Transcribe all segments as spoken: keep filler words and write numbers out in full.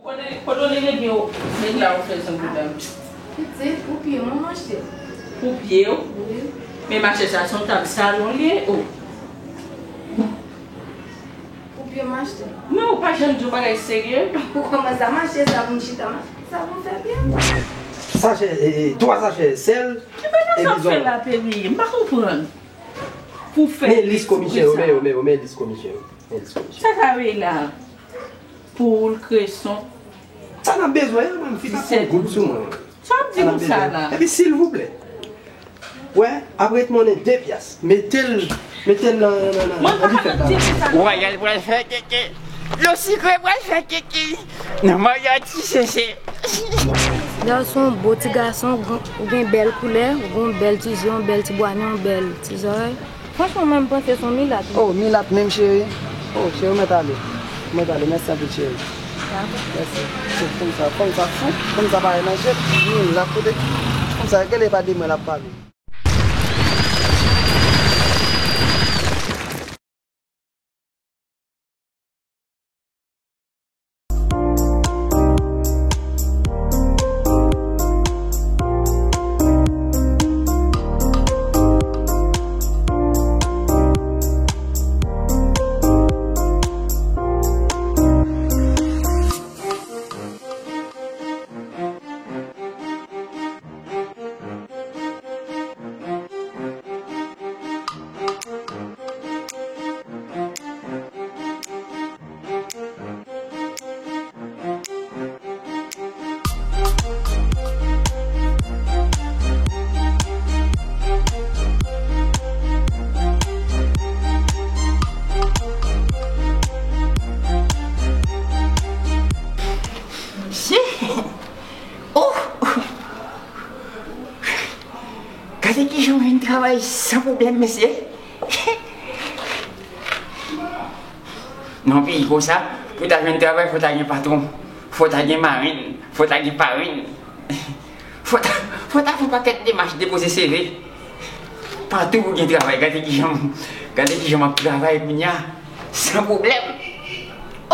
Kote, kote w leve pye w, nèg la ou fè san pwoblèm. Pitit, pou pye mwen m achte. Pou pye w? Wi. Men mache sa se yon tab salon li ye, o. Pou pye m achte. Men ou pa janm di yon bagay serye. Ou kòmanse a mache sa pou m chita, mache sa pou m fè pye m. Sachè, e, e, twa sachè sèl. Ki bagay sa w fè la, Peri? M pa konprann. Pou fè. Men lis komisyon yo, men yo, men yo, men lis komisyon yo. Men lis komisyon. Sa sa vle la? Poul, kreson. Sa n ap bezwen an, mwen, fi pa fè goud sou mwen. Sa w ap di konsa la? Epi silvouplè. Wè, ap ret monnen de pyas. Mete l, mete l nan, nan, nan, nan, nan difèt la. Wayal pral fè keke. Lo Sikre pral fè keke. Nan maryaj Ti Sese. Gason, bo ti gason, ou gen, ou gen bèl koulè, ou gen yon bèl ti zye, yon bèl ti bwa nen, yon bèl ti zòrèy. Franchman, mwen, m panse se yon milat, wi. Oh, milat menm, cheri. Oh, cheri, ou mèt ale. Ou mèt ale. Mèsi anpil, cheri. Dakò. Mèsi. Oh, fanm sa, fanm sa fou. Fanm sa parèy nan jèt. Milat kote. Fanm sa, gade pa de mwen l ap pale. Mesye! Oh! Gade kijan m jwenn travay san pwoblèm, mesye! Nan yon peyi konsa, pou w ta jwenn travay, fò w ta gen patwon, fò w ta gen marenn, fò w ta gen parenn. Fò w ta, fò w ta fè yon pakèt demach, depoze C V. Patou pou gen travay, gade kijan m, gade kijan m ap travay kounye a, san pwoblèm.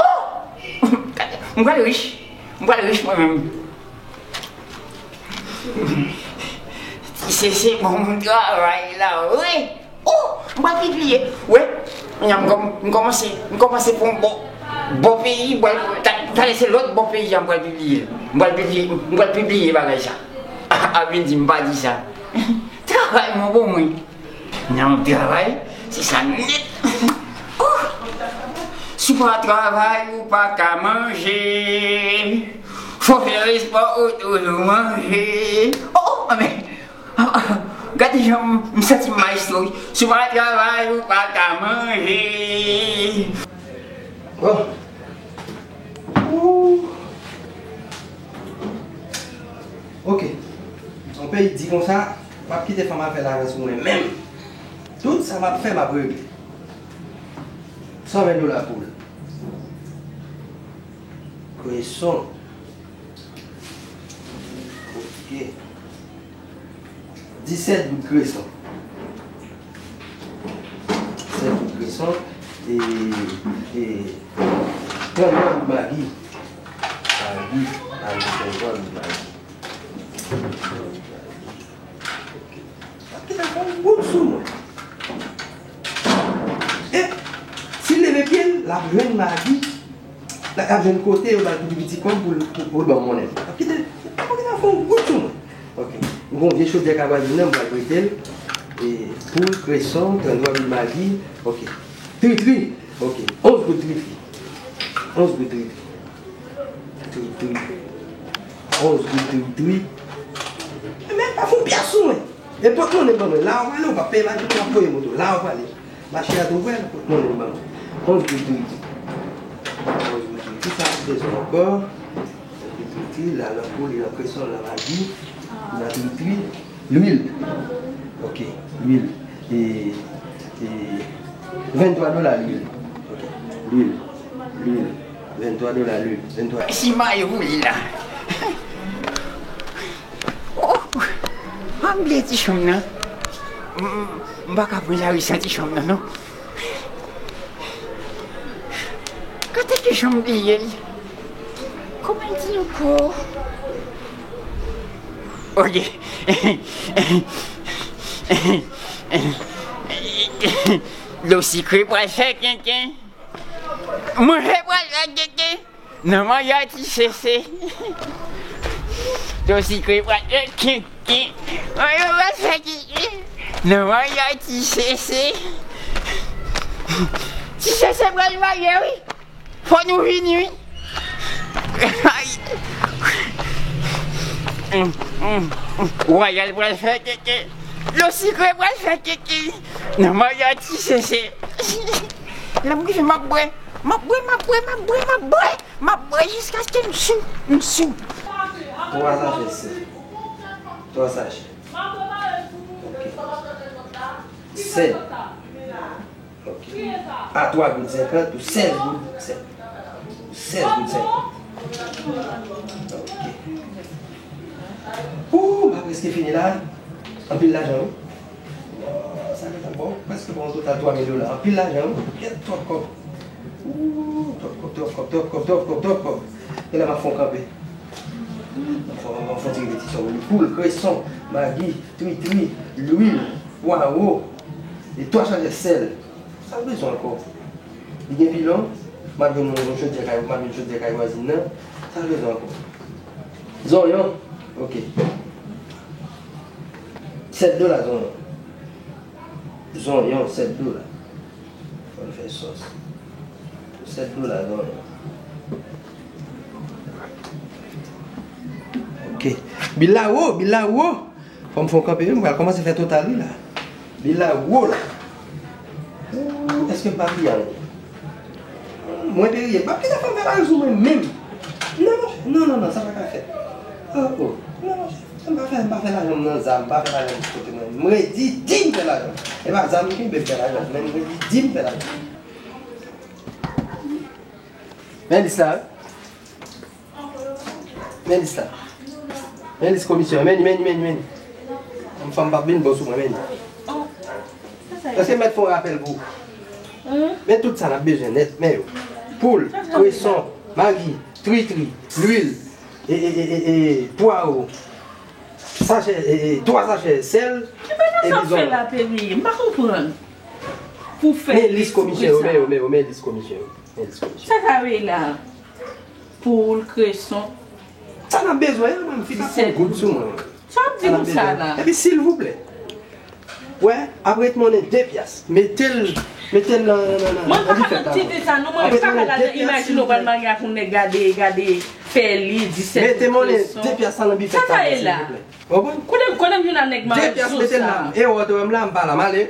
Oh! Gade, m pral rich, m pral rich mwen menm. Ti Sese ban m travay la, wi. Oh, m pral pibliye. Wè, m kòm-, m kòmanse, m kòmanse pou yon bò, bò peyi, m pral ta-, talè se lòt bò peyi a m pral pibliye. M pral pibliye, m pral pibliye bagay sa. A vin di m pa di sa. Travay mwen pou mwen. Nan yon travay, se sa nèt. Oh! Si w pa travay, ou pa ka manje. Fò fè espò, ou toujou manje. Oh, oh, men, ah, ah, gade jan m, m santi m maestro, wi. Si w pa travay, ou pa ka manje. Bon. Ooh. Ok. Yon peyi di konsa, m ap kite fanm al fè lajan sou mwen menm. Tout sa m ap fè, m ap regle. San ven dola poul. Kreson. Ok. Disèt goud kreson. Disèt goud kreson. E, e, trannde goud magi. Magi, magi, trannde goud magi. Ok. Kite fè yon goud sou mwen. E, si l leve pye l, l ap jwenn magi. L ap jwenn kote yo ba l pou piti kòb pou l, pou, pou l ban m monnen. Kite, kite fè yon goud sou mwen. Ok. M gon vye chodyè k ap al vin nan, m pral prete l. E, poul, kreson, trannde goud magi. Ok. Tritri. Ok. Onz goud tritri. Onz goud tritri. Tritri. Onz goud tritri. Men pa fè yon pyas sou mwen. E pot monnen ban mwen. La w prale, ou pa peye magi, ou pa voye moto. La w prale. Mache a tou ouvè, pot monnen ban mwen. Onz goud tritri. Onz goud tritri. Ki sa m bezwen ankò? Onz goud tritri, la nan poul, li nan kreson, la magi, la tritri. Lwil. Ok, lwil. E, e, venntwa dola lwil. Ok, lwil. Lwil. Venntwa dola lwil. Venntwa. Si mayo pou li la. Oh, m bliye ti chanm nan. M, m pa ka pran lari san ti chanm nan, non. Gade ki jan m bliye l. Ou mèt di ankò. Ok. Dlo sikre pral fè kenken. Manje pral fè kenken. Nan maryaj ti sese. Dlo sikre pral fè kenken. Manje pral fè kenken. Nan maryaj ti sese. Ti sese pral marye wi. Fò nou vini wi. Ay. Wayal pral fè keke. Dlo sikre pral fè keke. Nan maryaj ti sese. Lè m rive m ap bwè. M ap bwè, m ap bwè, m ap bwè, m ap bwè. M ap bwè jiskaske m sou, m sou. Twa sachè sèl. Twa sachè. Ok. Sèl. Ok. A twa goud senkant pou sèz goud senkant. Sèz goud senkant. Ok. Ooh, m a prèske fini la. Anpil lajan, wi. Sa gentan bon, prèske bon, total twa mil dola. Anpil lajan, wi. Kèt twòp kòb. Ooh, twòp kòb, twòp kòb, twòp kòb, twòp kòb, twòp kòb. E la m ap fè yon kanpe. M ap fè, m ap fè yon ti repetisyon, wi. Poul, kreson, magi, tritri, lwil, pwawo, e twa chajè sèl. Sa l bezwen ankò? Li gen pilon? M ap jwenn yon chodyè kay, m ap jwenn chodyè kay vwazin nan. Sa l bezwen ankò? Zonyon? Ok. Sèt dola zonyon. Zonyon, sèt dola. Fò n fè sòs. Sèt dola zonyon. Ok. Bil la wo, bil la wo. Fò m fè yon kanpe, wi, m pral kòmanse fè total, wi, la. Bil la wo, la. Ooh, èske m pa bliye anyen? Mwen te riye. M ap kite fanm fè lajan sou mwen menm. Non, monchè. Non, non, non, sa pa ka fèt. Oh, oh. Non, monchè. M pa fè, m pa fè lajan m nan zam, m pa fè lajan m sou kote mwen. M redi di m fè lajan. E pa zam m kenbe m fè lajan, men m redi di m fè lajan. Men lis la, wi. Men lis la. Men lis komisyon. Men li, men li, men li, men li. Yon fanm p ap vin bon sou mwen, men li. Èske m mèt fè yon rapèl pou ou? Men tout sa n ap bezwen nèt, men yo. Poul, kreson, magi, tritri, lwil, e, e, e, e, e, pwawo, sachè, e, e, twa sachè sèl, epi zonyon. Ki bagay sa w fè la, Peri? M pa konprann. Pou fè lis komisyon yo, men yo, men yo, men lis komisyon yo. Men lis komisyon. Sa sa vle la? Poul, kreson. Sa n ap bezwen an, mwen, fi pa fè goud sou mwen. Sa w ap di nou sa la? Epi silvouplè. Wè, ap ret monnen de pyas. Mete l, mete l nan, nan, nan, nan, nan difèt la. Mwen pa ka nan ti de sa non, mwen pa ka ladan. Imajine w pral marye ak yon nèg, gade, gade, fè li disèt goud. Mete monnen de pyas la nan difèt la, silvouplè. Ou konprann? Kote, kote m jwenn a nèg mawozo sa? De pyas, mete l la. E wè, w te wè m la, m pa la, m ale.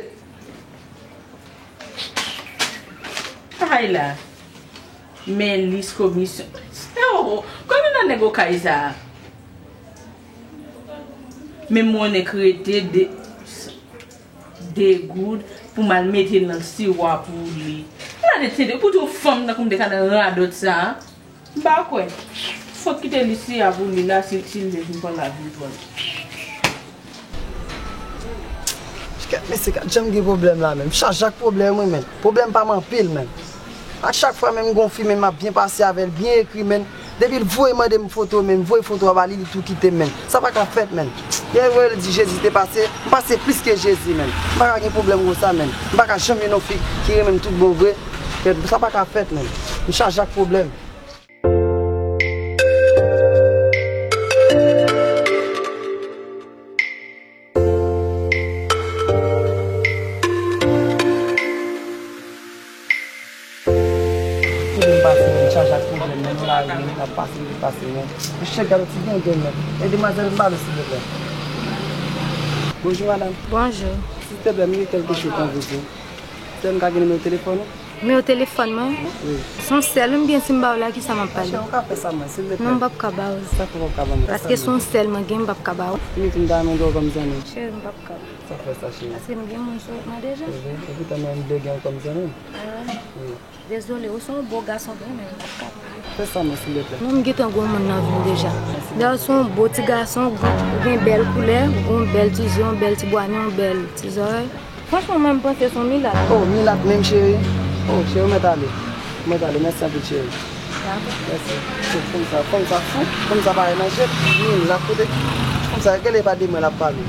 Ay la. Men lis komisyon. Oh, konbyen nan nèg okay sa a? Men monnen k rete de, de goud pou m al mete l nan tiwa pou li. Gade tande, koute yon fanm tankou m te ka nan radòt sa a. M pa kwè. Fòk kite li siya pou li la, si, si l vle vin pran lavi l pran. Kèt mesye, gad jan m gen pwoblèm la menm. M chaje ak pwoblèm wi menm. Pwoblèm pa m anpil menm. A chak fwa menm m gon fi menm m ap byen pase avè l, byen ekri menm. Depi l voye mande m foto menm, voye foto a ba li, li tou kite m menm. Sa pa ka fèt menm. Lè voye l di Jezi te pase, m pase plis ke Jezi menm. M pa ka gen pwoblèm konsa menm. M pa ka janm jwenn yon fi ki renmen m tout bon vre. Kèt, sa pa ka fèt menm. M chaje ak pwoblèm. Kote m pase menm, chaje ak pwoblèm, menm nan lari menm, m ap pase, m ap pase menm. Mesye, gade ti grenn grenn menm. E demwazèl m pale, silvouplè. Bonjou, madanm. Bonjou. Silvouplè, m gen kèlke cho pou mwen. Silvouplè, m ka gen nimewo telefòn ou? Nimewo telefòn mwen? Wi. Se yon sèl wi m gen, si m ba w la, kisa m ap pale? Chè, ou ka fè sa mwen, silvouplè. Non, m p ap ka ba w. Sa fè w p ap ka ban mwen? Paske se yon sèl mwen gen, m p ap ka ba w. Fini tou, m ta renmen gen w kòm zanmi. Cheri, m p ap ka. Sa fè sa, cheri? Paske m gen moun sou wout mwen deja. Wi, epi tanmen m vle gen w kòm zanmi. Ah. Wi. Dezole, ou se yon bo gason vre, men m p ap ka. Fè sa mwen, silvouplè. Non, m gentan gon moun nan vi m deja. Dayè, ou se yon bo ti gason, ou gen bèl koulè, ou gen bèl ti zye, yon bèl ti bwa nen, yon bèl ti zòrèy. Franchman, mwen, m panse se yon milat. Oh, milat menm, cheri? Oh, cheri, ou mèt ale. Ou mèt ale, mèsi anpil, cheri. Mèsi. Fanm sa, fanm sa fou, fanm sa pa nan jèt, li la kote. Fanm sa, gade pa de mwen l ap pale.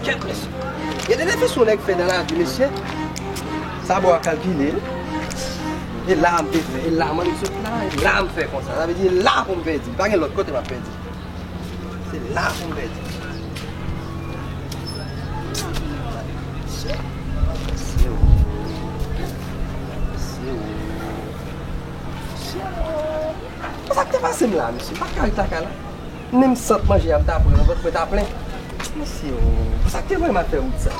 Kèt, mesye. Gen de defis yon nèg fè nan lavi, mesye. Sa bò a kalkile. E la m te fè, e la m sot la, e la m fè konsa. Sa vle di, e la pou m pèdi. Pa gen lòt kote m ap pèdi. Se la pou m pèdi. Mesye. Mesye. Mesye. Sa k te pase m la, mesye? Pa ka ret lakay la. Menm sant manje a m ta pran, vant mwen ta plen. Mesye, o, sa k te voye m al fè wout sa?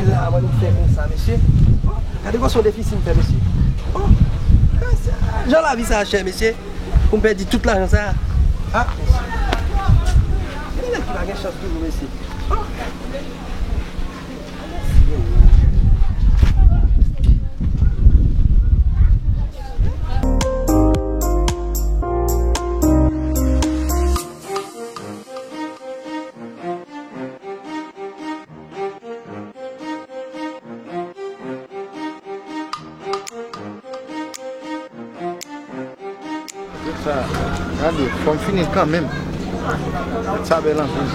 E la, mwen, nou fè konsa, mesye. O, gade gwosè defisi m fè, mesye. O, jan lavi sa chè, mesye. Pou m pèdi tout lajan sa a. A, mesye. Gen nèg ki pa gen chans toujou, mesye. O. Sa, gade, fò m fini l kanmenm. Sa bèl anpil.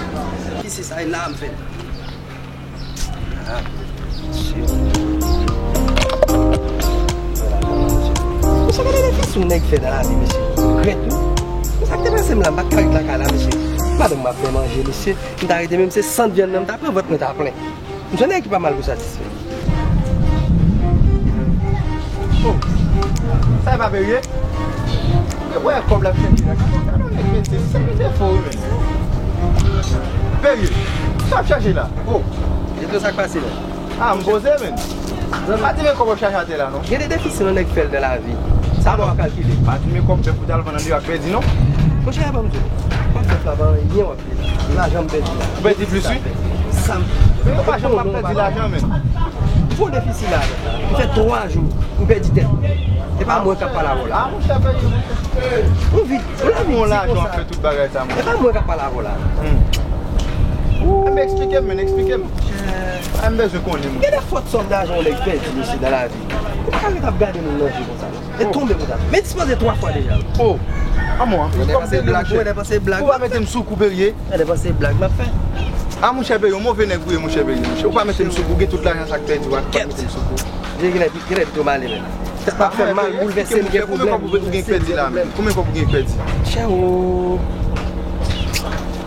Ki se sa, e la m fè. Ah, shit. Mesye, gade defis yon nèg fè nan lavi, mesye. Regrèt, wi. Sa k te pase m la, m pa t ka ret lakay la, mesye. Madanm m ap fè manje, mesye. M ta rete menm se sant vyann nan, m ta pran vant mwen ta plen. M se nèg ki pa mal pou satisfè. Oh, sa e pa Perye? E wè kòb l ap chèche la. Gade yon nèg mete, se ki defo wi, men. Perye, sa ap chèche la? Oh. E tou sa k pase la? Ah, m poze, men. Pa di men kòb w ap chache atè la, non. Gen de defisi yon nèg fè l nan lavi. Sa pa w kalkile. Pa di men kòb bèf ou t al vann annde ak pèdi, non. Monchè, ban m di w. Kòb bèf la pa anyen w ap pèdi. Lajan m pèdi la. Ou pèdi plis, wi. Sa m. Men yo pa janm ap pèdi lajan, men. Gwo defisi la. M fè twa jou. M pèdi tèt. E pa mwen k ap pale avè w la. Ah, monchè, pèdi, monchè. Ou vit. Ou la vit. Bon, lajan ap fè tout bagay sa, monchè. E pa mwen k ap pale avè w la. Hmm. Enben, eksplike m, men, eksplike m. Ah, m bezwen konnen, monchè. Gen de fòt sòm lajan yon nèg pèdi, mesye, nan lavi. Ou pa ka ret ap gade moun nan je konsa, non. E tonbe konsa. Men dispoze twa fwa deja. Oh. Anmò, anpil kòm Perye, monchè. Ou pa mete m sou kou, Perye. Gade panse blag m ap fè. Ah, monchè, Perye, yon move nèg ou ye, monchè, Perye, monchè. Ou pa mete m sou kou, gen tout lajan sa k pèdi, ou pa mete m sou kou. Gen, gen, gen, gen, gen, gen, Konbyen kòb ou gen pèdi la, men? Konbyen kòb ou gen pèdi? Chè, o.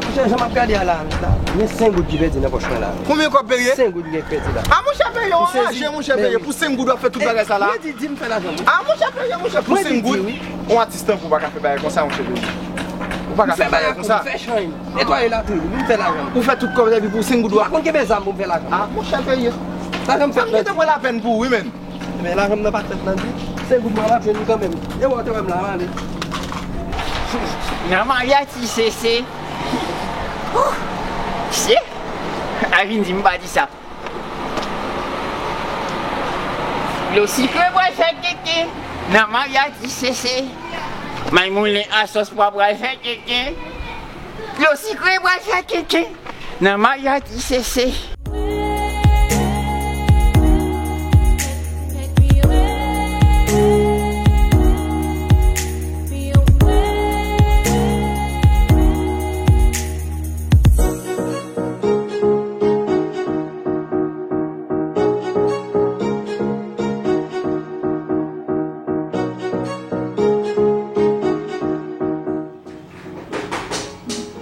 Monchè, jan m ap gade a la, la, gen senk goud ki pèdi nan pòch mwen la. Konbyen kòb, Perye? Senk goud ki pèdi la. Ah, monchè, Perye, w anraje, monchè, Perye. Pou senk goud w ap fè tout bagay sa la? Mwen di, di m fè lajan, wi. Ah, monchè, Perye, monchè, pou senk goud. Yon atis tankou w pa ka fè bagay konsa, monchè, Perye. Ou pa ka fè bagay konsa. Netwaye latrin, vin fè lajan. Ou fè tout kòb epi pou senk goud w ap. Ou pa konn kenbe zam pou m fè lajan. Ah, monchè, Perye. Lajan m fèt nan di. Sa m gentan pran lapèn pou ou, wi, men. Men lajan m nan pa fèt nan di. Senk goud mwen ap jwenn li kanmenm. E wè w te wè m la, m ale. Nan maryaj Ti Sese. Sye. A vin di m pa di sa. Dlo sikre pral fè kenken nan maryaj Ti Sese. May moulen a sòs pwa pral fè kenken. Dlo sikre pral fè kenken nan maryaj Ti Sese.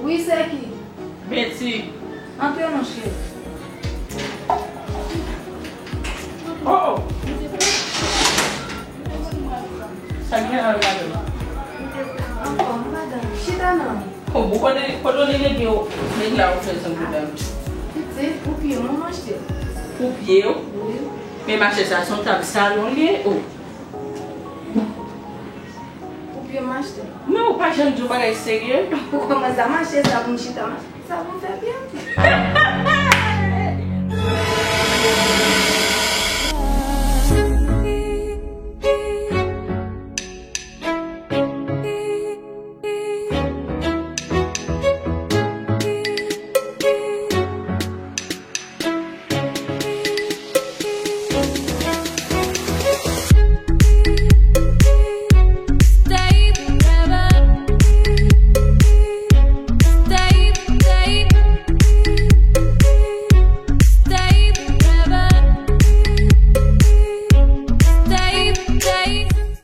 Wi, se ki? Betty. Antre, mon cheri. Oh! Sa k gen la, madanm? Anfòm, madanm. Chita non. Bon, ou konnen, konnen nèg yo, nèg la ofè san boudam. Pitit, pou pye m, mwen achte. Pou pye w? Wi. Men machè, sa se yon tab salon li ye, o. Pou pye m achte. Men ou pa janm di yon bagay serye. Ou kòmanse a mache, sa pou m chita, mache. Sa pou m fè pye m.